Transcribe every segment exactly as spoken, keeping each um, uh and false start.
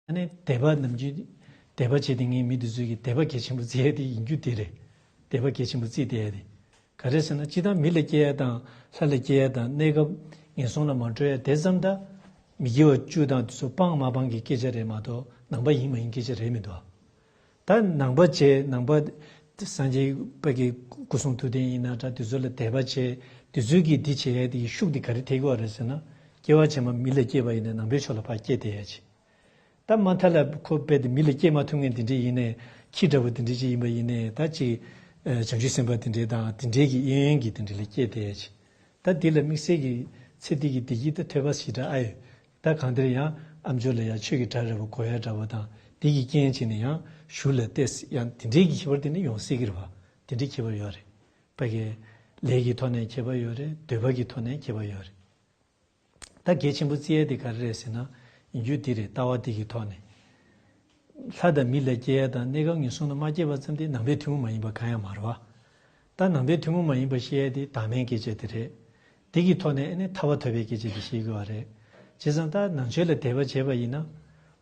ཨ་ནི་དད་པ་ནམ་རྒྱུན་དད་པ་བྱེད་དེ་ངའི་མི་དེ་ཚོ་གི་དད་པ་གལ་ཆེན་པོ་བརྩི་ཡ་དེ་ཡིན་རྒྱུ་དེ་རེད། དད་པ་གལ་ཆེན་པོ་བརྩི་བསྡད་ཡ་དེ། ག་རེ་ཟེར་ན་སྤྱིར་བཏང་མི་ལ་སྐྱེ་ཡ་དང་ལྷ་ལ་སྐྱེ་ཡ་དང་གནས་སྐབས་ངན་སོང་ལ་མ་འགྲོ་ཡ་དེ་ཙམ་ད། མི་དགེ་བ་བཅུ་དང་དེ་ཚོ་སྤང་མ་སྤང་གི་སྐད་ཆ་རེད་མ་གཏོགས་ནང་པ་ཡིན་མ་ཡིན་སྐད་ཆ་རེད་མི་འདུག་ད་ནང་པ་བྱས་ནང་པ་སངས་རྒྱས་པ་གི་སྐུ་གསུང་ཐུགས་རྟེན་ཡིན་ན་འདྲ་དེ་ཚོ་ལ་དད་པ་བྱས་དེ་ཚོས་ཀྱིས་འདི་བྱེད་ཡ་དེ་ཡི་ཤུགས་དེ་ག་རེ་ཐེབས་ཀྱི་ཡོད་རེད་ཟེར་ན། སྐྱེ་བ་ཕྱི་མ་མི་ལ་སྐྱེས་པ་ཡིན་ན་ནང་པའི་ཕྱོགས་ལ་ཕར་སྐྱེས་བསྡད་ཡ་ཅིག་ད་མ་མཐའ་ལ་ཁོ་རྦད་དེ་མི་ལ་སྐྱེས་མ་ཐུབ་མཁན་དེ་འདྲས་ཡིན་ནའི་ཁྱི་འདྲ་བོ་དེ་འདྲས་ཅིག་ཡིན་པ་ཡིན་ནའི་ད་ཅིག་ཨ་བྱང་ཆུབ་སེམས་དཔའ་དེ་འདྲས་དང་དེ་འདྲས་ཀྱི་གཡས་གཡོན་གྱི་དེ་འདྲས་ལ་སྐྱེས་བསྡད་ཡ་ཅིག་ད་འདི་ལ་དམིགས་བསལ་གྱི་ཚེ་འདི་གི་བདེ་སྐྱིད་དང་ཐོས་པ་ཞེ་དྲག་ཨ་ཡོད། ད་གང་ལྟར་ཡང་ཨ་མཆོག་ལ་ཡང་ཆོས་ཀྱི་སྒྲ་འདྲ་བོ་གོ་ཡ་འདྲ་བོ་དང་དེ་གི་རྐྱེན་བྱས་ནས་ཡང་གཞུག་ལ་ཏོག་ཙམ་ཡང་དེ་འདྲའི་གི་ཁྱད་པར་དེ་ནི་ཡོང་སྲིད་ཀྱི་རེད་བ། དེ་འདྲའི་ཁྱད་པར་ཡོད་རེད། ཕ་གི་ལས་ཀྱི་ཐོག་ནས་ཁྱད་པར་ཡོད་རེད། འདོད་པ་གི་ཐོག་ནས་ཁྱད་པར་ཡོད་རེད། ད་གལ་ཆེན་པོ་བརྩི་ཡ་དེ་ག་རེ་རེད་ཟེར་ན། ཡིན་རྒྱུ་དེ་རེད། ལྟ་བ་དེ་གི་ཐོག་ནས། ལྷ་དང་མི་ལ་སྐྱེ་ཡ་དང་གནས་སྐབས་ངན་སོང་ལ་མ་སྐྱེས་པ་ཙམ་དེ་ནང་པའི་ཐུན་མོང་མ་ཡིན་པ་གང་ཡང་མ་རེད་བ། ད་ནང་པའི་ཐུན་མོང་མ་ཡིན་པ་བཤད་ཡ་དེ་བདག་མེད་སྐད་ཆ་དེ་རེད། དེ་གི་ཐོག་ནས་ཨ་ནི་ཐར་པ་ཐོབ་པའི་སྐད་ཆ་དེ་བཤད་དགོས་པ་རེད། བྱས་ཙང་ད་ནང་ཆོས་ལ་དད་པ་བྱས་པ་ཡིན་ན།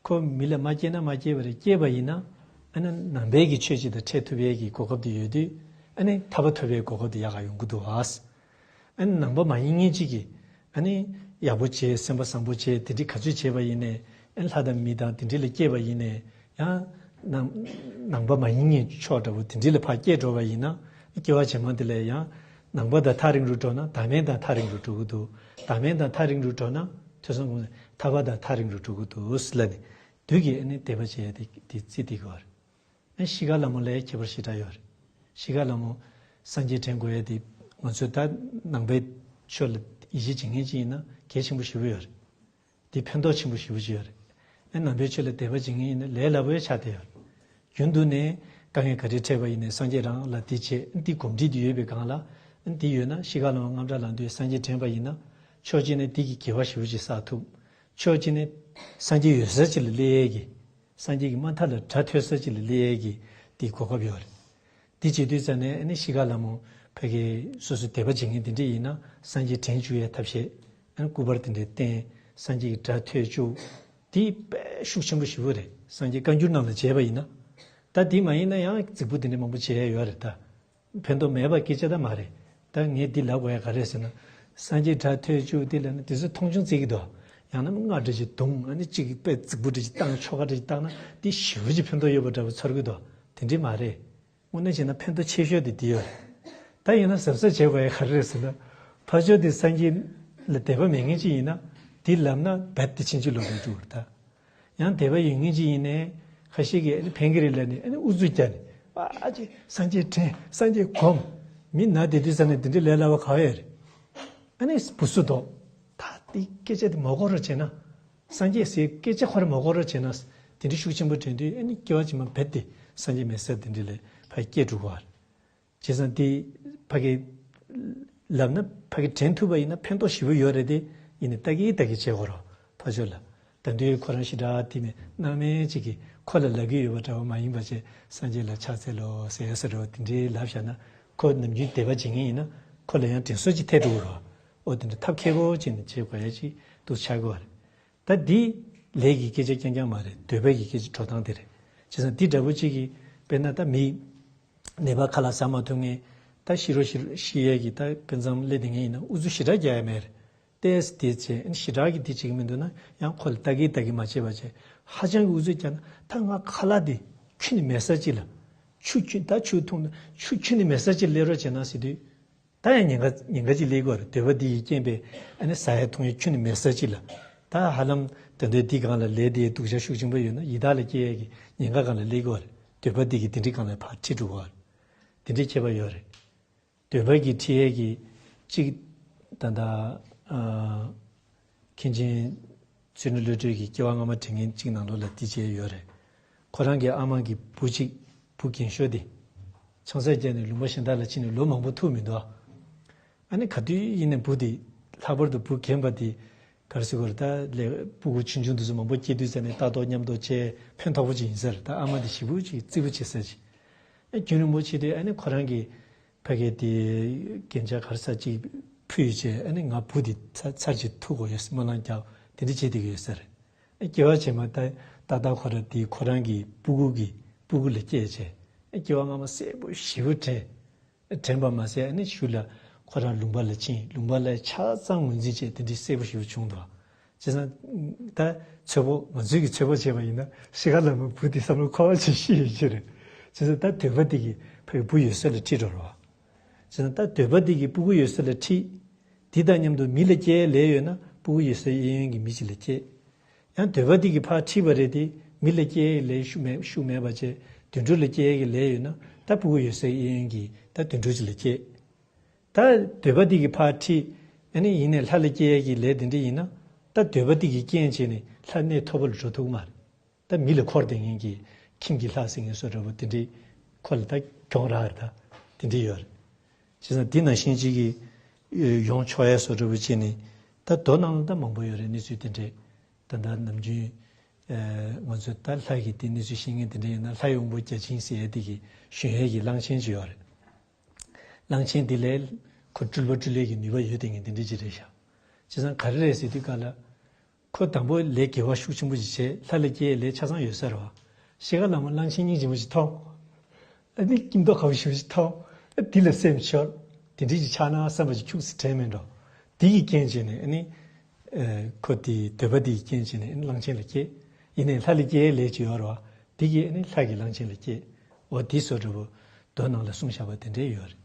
ཁོ་མི་ལ་མ་སྐྱེས་ན་མ་སྐྱེས་པ་རེད། སྐྱེས་པ་ཡིན་ན། ཨ་ནི་ནང་པའི་གི་ཆོས་ཅིག་དང་འཕྲད་ཐུབ་ཡས་ཀྱི་གོ་སྐབས་དེ་ཡོད་དུས། ཨ་ནི་ཐར་པ་ཐོབ་པའི་གོ་སྐབས་དེ་ཡག་ག་ཡོང་གི་འདུག་བ། ཨ་ནི་ནང་པ་མ་ཡིན་མཁན་ཅིག་གིས་ཨ་ནི་ཡག་པོ་བྱས་སེམས་པ་བཟང་པོ་བྱས་དེ་འདྲའི་ག་ཚོད་བྱས་པ་ཡིན་ནའི་ཨ་ནི་ལྷ་དང་མི་དང་དེ་འདྲའི་ལ་སྐྱེས་པ་ཡིན་ནའི་ཡང་ནང་ནང་པ་མ་ཡིན་མཁན་ཕྱོགས་འདྲ་བོ་དེ་འདྲའི་ལ་ཕར་སྐྱེས་འགྲོ་བ་ཡིན་ན་སྐྱེ་བ་རྗེས་མ་དེ་ལ་ཡང་ནང་པ་དང་ཐག་རིང་རུ་འགྲོ་ན་བདག་མེད་དང་ཐག་རིང་རུ་འགྲོ་གི་འདུག་བདག་མེད་དང་ཐག་རིང་རུ་འགྲོ་ན་ཐོས་བསམ་སྒོམ་ཐར་པ་དང་ཐག་རིང་རུ་འགྲོ་གི་འདུག་ལབ་ནས་དུས་ཀྱི་ཨ་ནི་དད་པ་བྱེད་ཡ་དེ་དེ་རྩིས་དེ་གི་བར། ཨ་ཤི་ཁ་ལ་མོ་ལ་ཡ་ཁྱད་པར་ཞེ་དྲག་ཡོད་རེད། ཤི་ཁ་ལ་མོ་སངས་རྒྱས་དྲན་དགོས་ཡ་དེ་ང་ཚོས་ད་ནང་པའི་ཆོས་ལ་ཡིད་ཆེས་བྱེད་མཁན་ཅིག་ཡིན་ན་གལ་ཆེན་པོ་ཞེ་པོ་ཡོད་རེད། དེ་ཕན་ཐོགས་ཆེན་པོ་ཞེ་པོ་ཅིག་ཡོད་རེད། ཨ་ནང་པའི་ཆོས་ལ་དད་པ་བྱེད་མཁན་ཡིན་ན་ལས་སླ་པོ་ཡ་ཆགས་བསྡད་ཡོད་རེད། རྒྱུན་དུ་ནས་དཀའ་ངལ་ག་རེ་འཕྲད་པ་ཡིན་ནའི་སངས་རྒྱས་རང་ལ་དེ་བྱེད་འདི་གོམས་འདྲིས་དེ་ཡོད་པའི་སྒང་ལ་འདི་ཡོད་ན་ཤི་ཁ་ལ་མོ་དངངས་སྐྲག་ལངས་དུས་སངས་རྒྱས་དྲན་པ་ཡིན་ན་ཕྱོགས་གཅིག་ནས་འདི་གི་དགེ་བ་ཞེ་པོ་ཅིག་བསགས་ཐུབ། ཕྱོགས་གཅིག་ནས་སངས་རྒྱས་ཡོད་ས་ཅིག་ལ་སླེབས་ཡས་ཀྱི། སངས་རྒྱས་ཀྱི་མ་མཐའ་ལ་སྒྲ་ཐོས་ས་ཅིག་ལ་སླེབས་ཡས་ཀྱི་དེའི་གོ་སྐབས་ཡོད་རེད། དེ་བྱེད་དུས་ཙ་ནས་ཨ་ནི་ཤི་ཁ་ལ་མོ་ཕ་གི་སོ་སོའི་དད་པ་བྱེད་མཁན་དེ་འདྲས་ཡིན་ན་སངས་རྒྱས་དྲན་བཅུག་ཡས་ཐབས་ཤེས། ཨ་ནི་སྐུ་པར་དེ་འདྲས་བསྟན། སངས་རྒྱས་ཀྱི་སྒྲ་ཐོས་བཅུག་དེ་དཔེ་ཤུགས་ཆེན་པོ་ཞེ་པོ་རེད། སངས་རྒྱས་བཀའ་འགྱུར་ནང་ལ་བྱས་པ་ཡིན་ན། ད་དེ་མ་ཡིན་ན་ཡང་རྫིག་པོ་དེ་འདྲས་མང་པོ་བྱས་ཡས་ཡོད་རེད་ད། ཕན་ཐོགས་མེད་པ་སྐད་ཆ་ད་མ་རེད། ད་ངས་འདི་ལབ་དགོས་ཡ་ག་རེ་ཟེར་ན། སངས་རྒྱས་སྒྲ་ཐོས་བཅུག་འདི་ལབ་ན་དེ་ཚོ་མཐོང་ཆུང་བརྩི་གི་འདུག་ཡང་ན་རྔ་འདྲ་ཅིག་བརྡུང་ཨ་ནི་གཅིག་དཔེ་རྫིག་པོ་འདྲ་ཅིག་བཏང་ཆོ་ག་འདྲ་ཅིག་བཏང་ན་འདི་ཞེ་པོ་ཅིག་ཕན་ཐོགས་ཡོད་པ་འདྲ་བོ་ཚོར་གི་འདུག་དེ་འདྲས་མ་རེད། དངོས་གནས་བྱས་ན་ཕན་ཐོགས་ཆེ་ཤོས་དེ་འདི་ཡོད་རེད། ད་ཡིན་ན་གཟབ་གཟབ་བྱེད་དགོས་ཡ་ག་རེ་རེད་ཟེར་ན། ཕར་ཕྱོགས་དེ་སངས་རྒྱས་ལ་དད་པ་མེད་མཁན་ཅིག་ཡིན་ན་འདི་ལབ་ན་རྦད་དེ་ཕྱིན་ཅི་ལོག་འགྲོ་འགྲོ་གི་རེད་ད། ཡང་དད་པ་ཡོད་མཁན་ཅིག་ཡིན་ནའི་ཁ་ཤས་ཀྱིས་ཨ་ནི་ཕན་གྱི་རེད་ལབ་ནས་ཨ་ནི་ཨུ་ཚུགས་རྒྱག་ནས་ཨ་ཅེ་སངས་རྒྱས་དྲན་སངས་རྒྱས་སྒོམ། མི་ན་བསྡད་དུས་ཙ་ནས་དེ་འདྲའི་ལས་སླ་བ་ག་བ་ཡོད་རེད། ཨ་ནི་བུ་སུ་དོག་ད་དེ་སྐད་ཆ་དེ་མ་གོ་རོགས་བྱས་ན། སངས་རྒྱས་ཟེར་སྐད་ཆ་ཁོ་རང་མ་གོ་རོགས་བྱས་ན། དེ་འདྲའི་ཤུགས་ཆེན་པོ་དྲན་དུས་ཨ་ནི་སྐྱེ་བ་ཕྱི་མ་རྦད་དེ་སངས་རྒྱས་མེད་ས་དེ་འདྲ་ལ་ཕར་སྐྱེ་འགྲོ་གི་རེད། བྱས་ཙང་དེ་ཕ་གི་ལབ་ན་ཕ་གི་དྲན་ཐུབ་པ་ཡིན་ན་ཕན་ཐོགས་ཞེ་པོ་ཡོད་རེད་དེ། ཡིན་ནའི་ལྟ་གི་ལྟ་གི་བྱེད་དགོས་རོགས་ཕར་ཕྱོགས་ལ། ད་དུང་ཁོ་རང་ཞེ་དྲག་དེ་མེད་སྣང་མེད་ཅིག་གིས་ཁོ་ལ་ལབ་གི་ཡོད་པ་འདྲ་བ་མ་ཡིན་པ་བྱས་སངས་རྒྱས་ལ་ཕྱག་འཚལ་ལོ་ཟེར་ཡ་ཟེར་རོ་དེ་འདྲའི་ལབ་བཞག་ན་ཁོ་ནམ་རྒྱུན་དད་པ་བྱེད་མཁན་ཡིན་ན་ཁོ་ལ་ཡང་དྲན་གསོ་ཅིག་ཐེབས་འགྲོ་གི་རོགས། ཨོ་དེ་འདྲ་ཐབས་མཁས་པོ་བྱས་ནས་བྱེད་དགོས་ཡ་ཅིག་འདུག་ཆགས་ཀྱི་ཡོད་རེད། ད་འདི་ལས་ཀྱི་སྐད་ཆ་རྐྱང་རྐྱང་མ་རེད། འདོད་པ་གི་སྐད་ཆ་འགྲོ་སྟངས་དེ་རེད། བྱས་ཙང་འདི་འདྲ་པོ་གཅིག་གིས་དཔེར་ན་ད་མི་ནད་པ་ཁ་ལག་ཟ་མ་ཐུབ་མཁན་ད་ཤི་རོ་ཤི་ཤི་ཡས་ཀྱི་ད་དཔེ་མཚམས་སླེབས་བསྡད་མཁན་ཡིན་ན་ཨུ་ཚུགས་ཞེ་དྲག་རྒྱག་ཡ་མེད་རེད། ཏོག་ཙམ་དེ་བྱས་ཨ་ནི་ཞེ་དྲག་གི་དེ་བྱེད་ཀྱི་མི་འདུག་ན་ཡང་ཁོ་ལ་ལྟ་གི་ལྟ་གི་མ་བྱས་པ་བྱས་ཧ་ཅང་གི་ཨུ་ཚུགས་རྒྱག་ན་ད་ང་ཁ་ལག་དེ་ཁྱོན་ནས་མེད་ས་ཅིག་ལ་ཆུ་ཁྱོན་ད་ཆུ་འཐུང་ན་ཆུ་ཁྱོན་ནས་མེད་ས་ཅིག་སླེབས་རོགས་བྱས་ན་ཟེར་དུས། ད་ཡང་ཉེན་ཁ་ཉེན་ཁ་ཅིག་སླེབས་ཀྱི་ཡོད་རེད། འདོད་པ་འདི་ཡིས་རྐྱེན་པས་ཨ་ནི་ཟ་ཡ་འཐུང་ཡ་ཁྱོན་ནས་མེད་ས་ཅིག་ལ། ད་ཧ་ལམ་ད་ལྟའི་འདི་སྒང་ལ་ལས་དེའི་སྡུག་ཅག་ཤུགས་ཆེན་པོ་ཡོད་ན་ཡི་དྭགས་ལ་སྐྱེ་ཡ་གི་ཉེན་ཁ་སྒང་ལ་སླེབས་ཀྱི་ཡོད་རེད། འདོད་པ་འདི་གིས་དེ་འདྲའི་སྒང་ལ་ཕར་ཁྲིད་འགྲོ་གི་ཡོད་རེད། དེ་འདྲའི་ཁྱད་པར་ཡོད་རེད། འདོད་པ་གིས་ཁྲིད་ཡ་གི་གཅིག་ད་ལྟ་ཨ། མཁན་ཆེན་ཚུལ་ཁྲིམས་བློ་གྲོས་ཀྱིས་སྐྱེ་བ་སྔ་མ་དྲན་མཁན་གཅིག་ནང་ལོགས་ལ་འདི་བྱས་ཡོད་རེད། ཁོ་རང་གི་ཨ་མ་གི་བུ་གཅིག་བུ་རྒན་ཤོས་དེ། ཆང་ས་བརྒྱབ་ནས་ལུང་པ་གཞན་དག་ལ་ཕྱིན་ནས་ལོ་མང་པོ་ཐུག་མི་འདུག་ཨ་ནི་ག་དུས་ཡིན་ནའི་བུ་དེ་ལྷག་པར་དུ་བུ་རྒན་པ་དེ་ག་རེ་ཟེར་དགོས་རེད། ད་ལས་སྤུ་གུ་ཆུང་ཆུང་དེ་ཚོ་མང་པོ་སྐྱེས་དུས་ཙ་ནས་ལྟ་རྟོག་མཉམ་དུ་བྱས་ཕན་ཐོགས་པོ་ཅིག་ཡིན་ས་རེད། ད་ཨ་མ་དེ་ཞེ་པོ་ཅིག་རྩིག་པོ་བྱེད་ས་ཅིག་ཨ་རྒྱུན་རིང་པོ་བྱས་དུས་ཨ་ནི་ཁོ་རང་གི་ཕ་གི་དེ་རྒྱན་ཆ་ག་རེ་ཟེར་ཅིག་ཕུད་བྱས་ཨ་ནི་ང་བུ་དེ་ཚར་ཚར་གཅིག་ཐུག་དགོས་ཡོད་སྨོན་ལམ་རྒྱག་དེ་འདྲ་བྱེད་བསྡད་ཀྱི་ཡོད་ས་རེད། སྐྱེ་བ་ཕྱི་མ་ད་ ཏག་ཏག་ཁོ་ར་དེ་ཁོ་རང་གི་སྤུ་གུ་གི་སྤུ་གུ་ལ་སྐྱེས་བྱས། སྐྱེ་བ་སྔ་མ་གསལ་པོ་ཞེ་པོ་དྲན། དྲན་པ་མ་ཟད་ཨ་ནི་གཞུག་ལ་ཁོ་རང་ལུང་པ་ལ་ཕྱིན། ལུང་པ་ལ་ཆ་ཚང་ངོས་འཛིན་བྱས། དེ་འདྲའི་གསལ་པོ་ཞེ་པོ་བྱུང་འདུག། བྱས་ཙང་ད་ཚོད་དཔག་ང་ཚོས་ཀྱི་ཚོད་དཔག་བྱས་པ་ཡིན་ན། ཤི་ཁ་ལ་མོ་བུ་དེ་བསམ་བློ་འཁོར་བ་ཆེ་ཤི་ཡོད་ཀྱི་རེད། བྱས་ཙང་ད་འདོད་པ་དེ་གིས་ཕ་གི་བུ་ཡོད་ས་ལ་ཁྲིད་འགྲོ་རོགས། བྱས་ཙང་ད་འདོད་པ་དེ་གིས་སྤུ་གུ་ཡོད་ས་ལ་ཁྲིད། དེ་དང་མཉམ་དུ་མི་ལ་སྐྱེ་ལས་ཡོད་ན་སྤུ་གུ་ཡོད་སའི་གཡས་གཡོན་གྱི་མི་ཅིག་ལ་སྐྱེ། ཡང་འདོད་པ་དེ་གིས་ཕར་ཁྲིད་པ་རེད་དེ། མི་ལ་སྐྱེ་ལས་ཤུགས་མེད་ཤུགས་མེད་པ་བྱས། དུད་འགྲོ་ལ་སྐྱེ་གི་ལས་ཡོད་ན་ད་སྤུ་གུ་ཡོད་སའི་གཡས་གཡོན་གྱི་ད་དུད་འགྲོ་ཅིག་ལ་སྐྱེ། ད་འདོད་པ་དེ་གིས་ཕར་ཁྲིད། ཨ་ནི་ཡིན་ནའི་ལྷ་ལ་སྐྱེ་གི་ལས་དེ་འདྲ་ཡིན་ན། ད་འདོད་པ་དེ་གིས་རྐྱེན་བྱས་ནས་ལྷ་གནས་མཐོ་པོ་ལ་འགྲོ་ཐུབ་ཀྱི་མ་རེད། ད་མི་ལ་འཁོར་བསྡད་མཁན་གྱི་ཁྱིམ་གྱི་ལྷ་ཟེར་མཁན་བཟོ་འདྲ་པོ་དེ་འདྲའི་ཁོ་ལ་ད་གྱོང་རག་རེད། ད་དེ་འདྲ་ཡོད་རེད། བྱས་ཙང་དེ་ནང་བཞིན་ཅིག་གི་ཡོང་ཆོག་ཡ་བཟོ་འདྲ་པོ་བྱས་ནས། ད་མདོ་ནང་ལ་ད་མང་པོ་ཡོད་རེད། གནས་ཚུལ་དེ་འདྲས། ད་ལྟ་ནམ་རྒྱུན་ང་ཚོ་ད་ལྷ་གི་དེ་གནས་ཚུལ་ཤེས་མཁན་དེ་འདྲ་ཡིན་ན། ལྷའི་དབང་པོ་བརྒྱ་བྱིན་ཟེར་ཡ་དེ་གི་ཞོན་ཡས་ཀྱི་གླང་ཆེན་ཅིག་ཡོད་རེད། གླང་ཆེན་དེ་ལས་ཁོ་སྤྲུལ་པ་སྤྲུལ་ཡས་ཀྱི་ནུས་པ་ཡོད་དེ་ངས་དེ་འདྲ་ཅིག་རེད་ཤག། བྱས་ཙང་ག་རེ་རེད་ཟེར་དུས་སྐབས་ལ། ཁོ་དང་པོ་ལས་དགེ་བ་ཤུགས་ཆེན་པོ་ཞིག་བྱས། ལྷ་ལ་སྐྱེ་ཡས་ལས་ཆ་ཚང་ཡོད་ས་རེད་བ། ཤི་ཁ་ལ་མོ་གླང་ཆེན་སྙིང་རྗེ་མོ་ཞིག་མཐོང་། ཨ་ནི་སྐྱིད་མདོག་ཁ་པོ་ཞེ་པོ་ཞིག་མཐོང་། ཨ་དེ་ལ་སེམས་ཤོར། དེ་འདྲ་ཞིག་ཆགས་ན་བསམ་པ་ཞིག་ཁྱུག་ཙམ་དྲན་མེད་འགྲོ། དེ་ཡི་རྐྱེན་བྱས་ནས་ཨ་ནི། ཨ་ཁོ་དེའི་འདོད་པ་དེ་ཡི་རྐྱེན་བྱས་ནས་ཨ་ནི་གླང་ཆེན་ལ་སྐྱེས། ཡིན་ནའི་ལྷ་ལ་སྐྱེ་ཡས་ལས་ཅིག་ཡོད་རེད་བ། དེ་གིས་ཨ་ནི་ལྷ་གི་གླང་ཆེན་ལ་སྐྱེས། འོ་དེ་བཟོ་འདྲ་པོ་མདོ་ནང་ལ་གསུངས་བཞག་པ་དེ་འདྲས་ཡོད་རེད།